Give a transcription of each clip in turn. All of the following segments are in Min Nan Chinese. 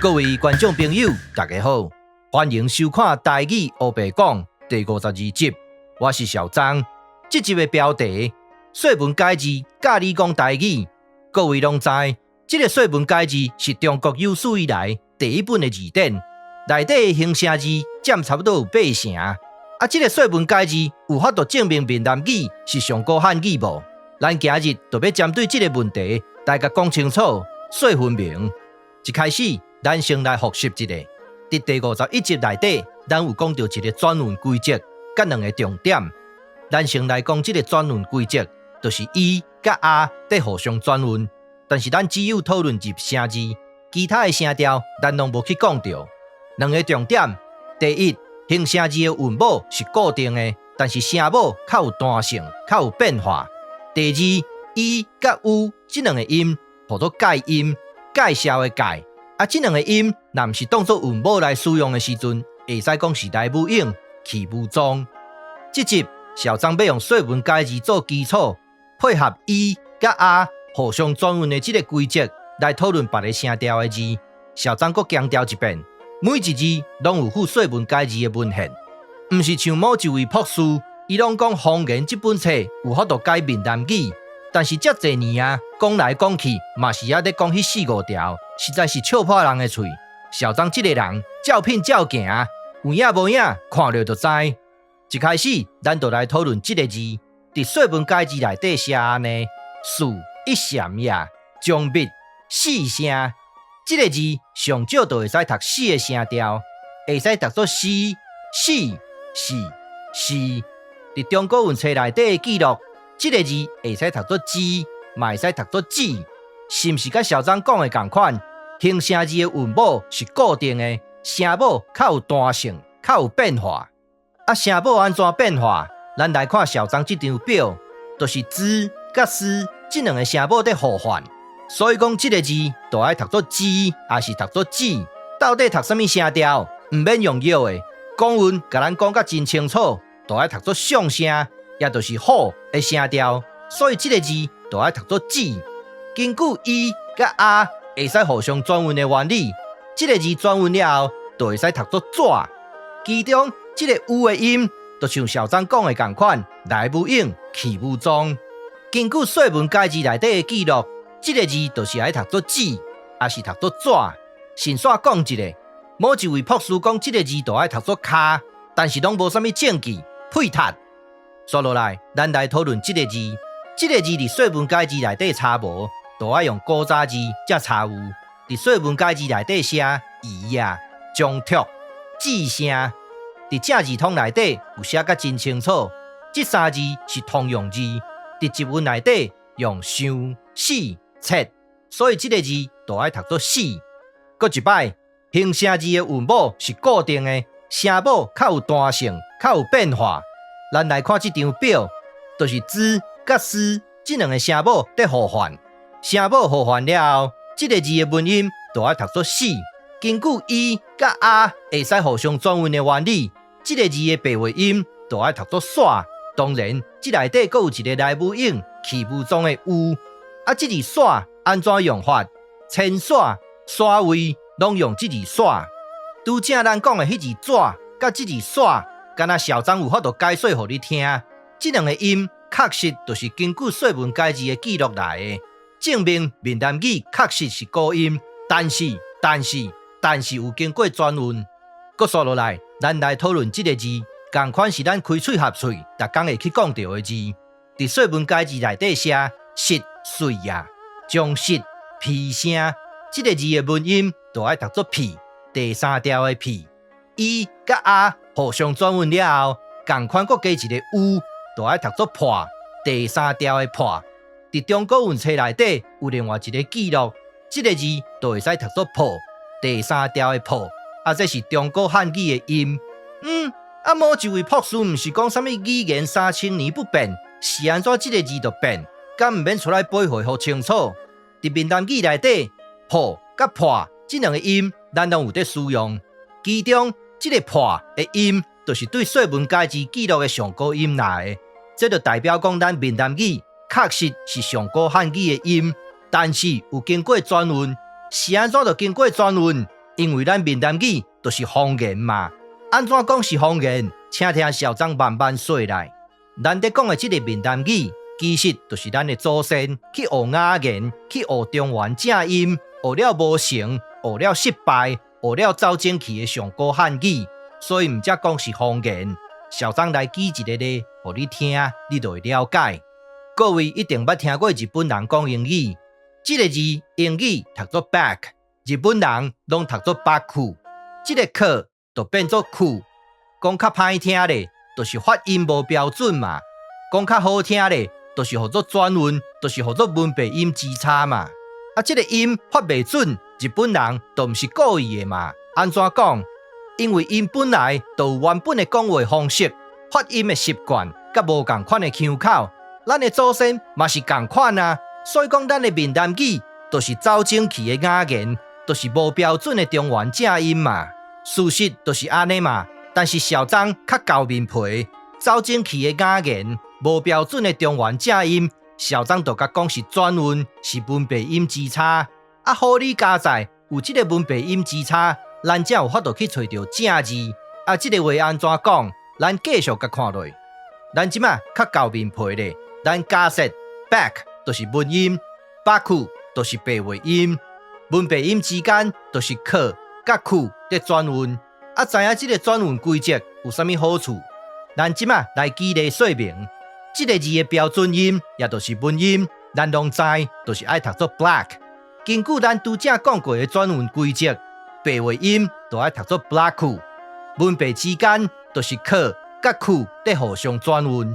各位觀眾朋友，大家好，歡迎收看《台語烏白講》第52集，我是小張。這集的標題：說文解字教你講台語。各位攏知，這個說文解字是中國有史以來第一本的字典，內底的形聲字佔差不多有八成。啊，這個說文解字有法度證明閩南語是上古漢語無？咱今日就欲針對這個問題來共講清楚、說分明。一開始，咱先來複習一下，佇第51集內底，咱有講著一個轉韻規則，佮兩个重點。咱先來講這個轉韻規則，就是 i 佮 a 佇互相轉韻，但是咱只有討論入聲字，其他的聲調咱攏無去講著。兩个重點，第一，形聲字的韻母是固定的，但是聲母較有彈性，較有變化。第二，i 佮 u 這兩个音，號做介音，介紹的介。啊，這兩个音若毋是當做韻母來使用的時陣，會使講是來無影去無蹤。這集小張欲用說文解字做基礎，配合 i 佮 a 互相轉韻的這个規則來討論別个聲調的字。小張閣強調一遍，每一字攏有附說文解字的文獻，毋是像某一位博士，伊攏講方言這本冊有法度解閩南語，但是遮濟年啊，講來講去嘛是猶咧講彼四五條，實在是笑破人的喙。小張這个人照片照行，有影無影，看著就知。一開始，咱就來討論這个字，佇說文解字內底寫按呢：汜一蟬也，將密四聲。這个字上少就會使讀四个聲調，會使讀做絲、死、是、士。佇中古文冊內底的記錄，這个字會使讀做之，嘛會使讀做子，是毋是佮小張講的仝款？形聲字的韻母是固定的，聲母較有彈性，較有變化。啊，聲母按怎變化？咱來看小張這張表，就是之佮絲這兩个聲母佇互換。所以講，這个字就愛讀做之，抑是讀做子？到底讀啥物聲調？毋免用搖的，講韻共咱講甲真清楚，就愛讀做上聲，也就是虎的聲調。所以這个字就愛讀做子。根據 i 佮 a 會使互相轉韻的原理，這个字轉韻了後，就會使讀做紙。其中這个 u 的音，就像小張講的仝款，來無影去無蹤。根據說文解字內底的記錄，這个字就是愛讀做子，抑是讀做紙。順紲講一下，某一位博士講這个字就愛讀做跤，但是攏無啥物證據，屁讀。煞落來，咱來討論這个字。這个字佇說文解字內底查無，就愛用古早字才查有。佇說文解字內底寫夷也，將拓，子聲。佇正字通內底有寫甲真清楚，這三字是通用字。佇佚文內底用想、死、切，所以這个字就愛讀做死。閣一擺，形聲字的韻母是固定的，聲母較有彈性，較有變化。咱來看這張表，就是之佮絲這兩个聲母佇互換，聲母互換了後，這个字的文音就愛讀做死。根據 i 佮 a 會使互相轉韻的原理，這个字的白話音就愛讀做煞。當然，這內底閣有一个來無影去無蹤的 u。啊，這字煞按怎用法？千煞、煞位攏用這字煞。拄才咱講的彼字紙，佮這字煞，敢若小張有法度解說予你聽。這兩个音確實就是根據說文解字的記錄來的，證明閩南語確實是古音。但是，但是，但是有經過轉韻。閣煞落來，咱來討論這个字，仝款是咱開喙合喙，逐工會去講著的字。佇說文解字內底寫實穗也，將實皮聲，這个字的文音就愛讀做皮，第三調的皮。i 佮 a 互相轉韻了後，仝款閣加一个 u，就愛讀做破，第三調的破。佇中古文冊內底有另外一个記錄，這个字就會使讀做破，第三調的破。啊，這是中古漢語的音。啊，某一位博士毋是講啥物語言3000年不變，是按怎這个字就變？敢毋免出來背會予清楚？佇閩南語內底，破佮破這兩个音，咱攏有佇使用。其中，這个破的音，就是對說文解字記錄的上古音來的。這就代表講，咱閩南語確實是上古漢語的音，但是有經過轉韻。是按怎就經過轉韻？因為咱閩南語就是方言嘛。按怎講是方言？請聽小張慢慢說來。咱咧講的這个閩南語，其實就是咱的祖先去學雅言，去學中原正音，學了無成，學了失敗，學了走整去的上古漢語，所以毋才講是方言。小張來舉一个例，予你聽，你就會了解。各位一定捌聽過日本人講英語，這个字英語讀做 back，日本人攏讀做バック，這个克就變做庫，講較歹聽咧，就是發音無標準嘛；講較好聽咧，就是號做轉韻，就是號做文白音之差嘛。啊，這个音發袂準，日本人就毋是故意的嘛。按怎講？因為𪜶本來就有原本的講話方式、發音的習慣，佮無仝款的腔口。咱的祖先嘛是仝款啊，所以講咱的閩南語就是走整去的雅言，就是無標準的中原正音嘛。事實就是按呢嘛。但是小張較厚面皮，走整去的雅言，無標準的中原正音，小張就共講是轉韻，是文白音之差。啊，好理佳在有這个文白音之差，咱才有法度去揣著正字。啊，這个話按怎講？咱繼續共看落。咱這馬較厚面皮咧，咱假設 back 就是文音，バク就是白話音，文白音之間就是克佮庫咧轉韻。啊，知影這个轉韻規則有啥物好處？咱這馬來舉例說明，這个字的標準音，也就是文音，咱攏知，就是愛讀做 black。根據咱拄才講過的轉韻規則，白話音就愛讀做ブラック，文白之間就是克佮庫咧互相轉韻。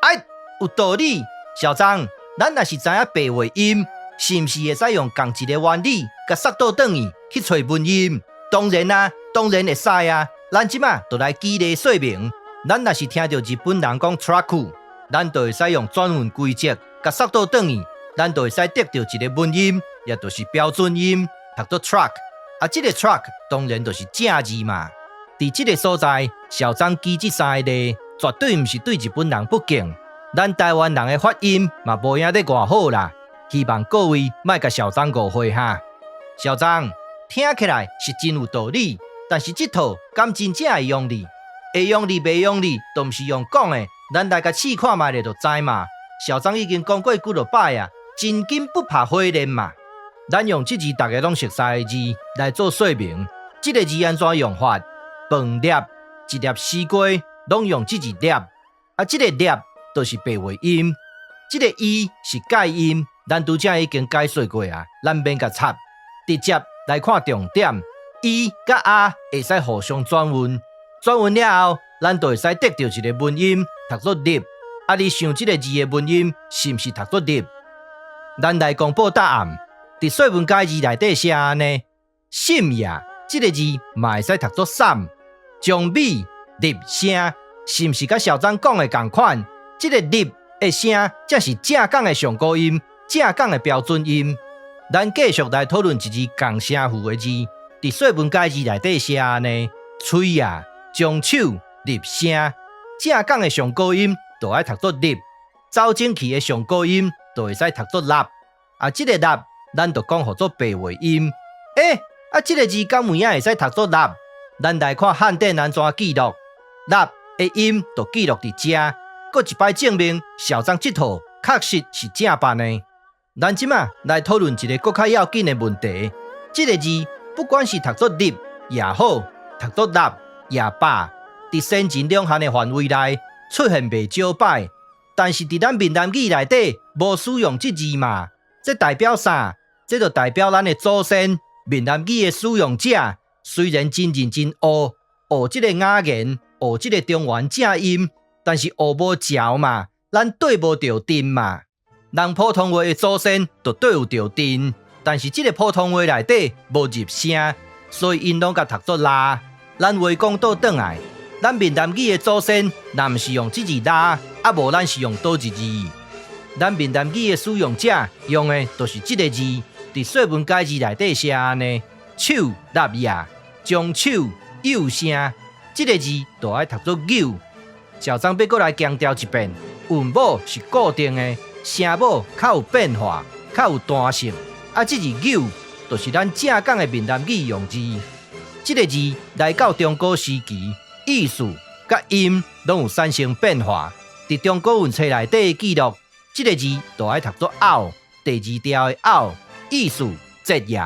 哎，有道理，小張，咱若是知影白話音，是毋是會使用仝一个原理，共捒倒轉去去揣文音？當然啊，當然會使啊。咱這馬就來舉例說明。咱若是聽著日本人講トラック，咱就會使用轉韻規則，共捒倒轉去，咱就會使得著一个文音，也就是標準音，讀做 truck。啊，這个 truck 當然就是正字嘛。佇這个所在，小張舉這三个例，絕對毋是對日本人不敬。咱台灣人的發音嘛無影咧偌好啦。希望各位莫共小張誤會哈。小張聽起來是真有道理，但是這套敢真正會用哩？會用哩袂用哩，都毋是用講的。咱來共試看覓咧就知嘛。小張已經講過幾落擺啊，真金不怕火煉嘛。咱用這字大家攏熟悉的字來做說明。這个字按怎用法？飯粒，一粒絲瓜，攏用這字粒。啊，這个粒就是白話音。這个伊是介音，咱拄才已經解說過啊，咱免共插。直接來看重點，伊佮阿會使互相轉韻，轉韻了後，咱就會使得著一个文音，讀做立。啊，你想這个字的文音是毋是讀做立？咱來公布答案。佇說文解字內底寫按呢，深夜這个字嘛會使讀做散，將米入聲，是毋是佮小張講的仝款？這个入的聲才是正港的上古音，正港的標準音。咱繼續來討論一字仝聲符的字，佇說文解字內底寫按呢，喙仔將手入聲，正港的上古音就愛讀做入，走整去的上古音就會使讀做立。啊，這个立咱就講號做白話音。欸，啊，這个字敢有影會使讀做立？咱來看漢典按怎記錄，立的音就記錄佇遮，閣一擺證明小張這套確實是正版的。咱這馬來討論一个閣較要緊的問題。這个字不管是讀做入也好，讀做立也罷，佇先秦兩漢的範圍內出現袂少擺，但是佇咱閩南語內底無使用這字嘛？這代表啥？這就代表咱的祖先閩南語的使用者，雖然真認真學學這个雅言，學這个中原正音，但是學無牢嘛，咱對無著陣嘛。人普通話的祖先就對有著陣，但是這个普通話內底無入聲，所以𪜶攏共讀做拉。咱話講倒轉來，咱閩南語的祖先，若毋是用這字拉，啊無咱是用佗一字？咱閩南語的使用者用的就是這个字，佇說文解字內底寫按呢，手立也，將手幼聲，這个字就愛讀做扭。小張欲閣來強調一遍，韻母是固定的，聲母較有變化，較有彈性。啊，這字扭就是咱正港的閩南語用字。這个字來到中古時期，意思佮音攏有產生變化。佇中古文冊內底記錄，這个字就愛讀做拗，第二調的拗，意思節也。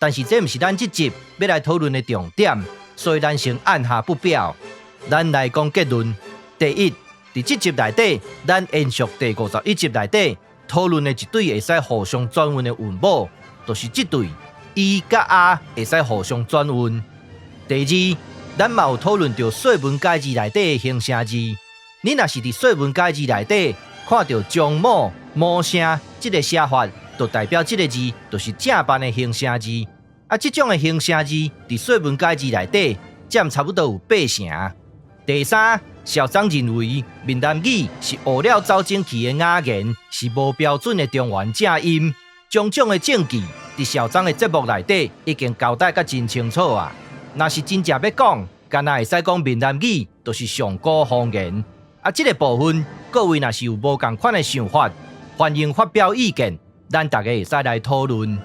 但是這毋是咱這集欲來討論的重點，所以咱先按下不表。咱來講結論。第一，佇這集內底，咱延續第51集內底討論的一對會使互相轉韻的韻母，就是這對伊佮阿會使互相轉韻。第二，咱嘛有討論著說文解字內底的形聲字。你若是佇說文解字內底看著終母母聲這个寫法，就代表這个字就是正版的形聲字。啊，這種的形聲字佇說文解字內底佔差不多有八成。第三，小張認為閩南語是學了走精去的雅言，是無標準的中原正音。種種的證據，佇小張的節目內底已經交代甲真清楚啊。若是真正欲講，敢若會使講閩南語就是上古方言。啊，這个部分各位若是有無仝款的想法，歡迎發表意見，咱大家會使來討論。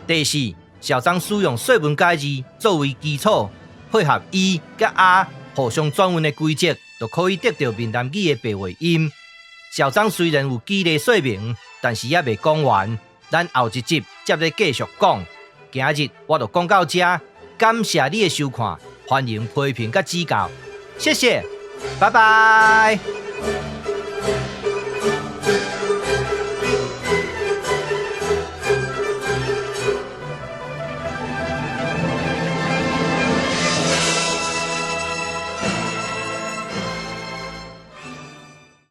第四，小張使用說文解字作為基礎，配合伊佮阿互相轉韻的規則，就可以得著閩南語的白話音。小張雖然有舉例說明，但是猶未講完，咱後一集接咧繼續講。今日我就講到這，感謝你的收看，歡迎批評佮指教，謝謝，拜拜。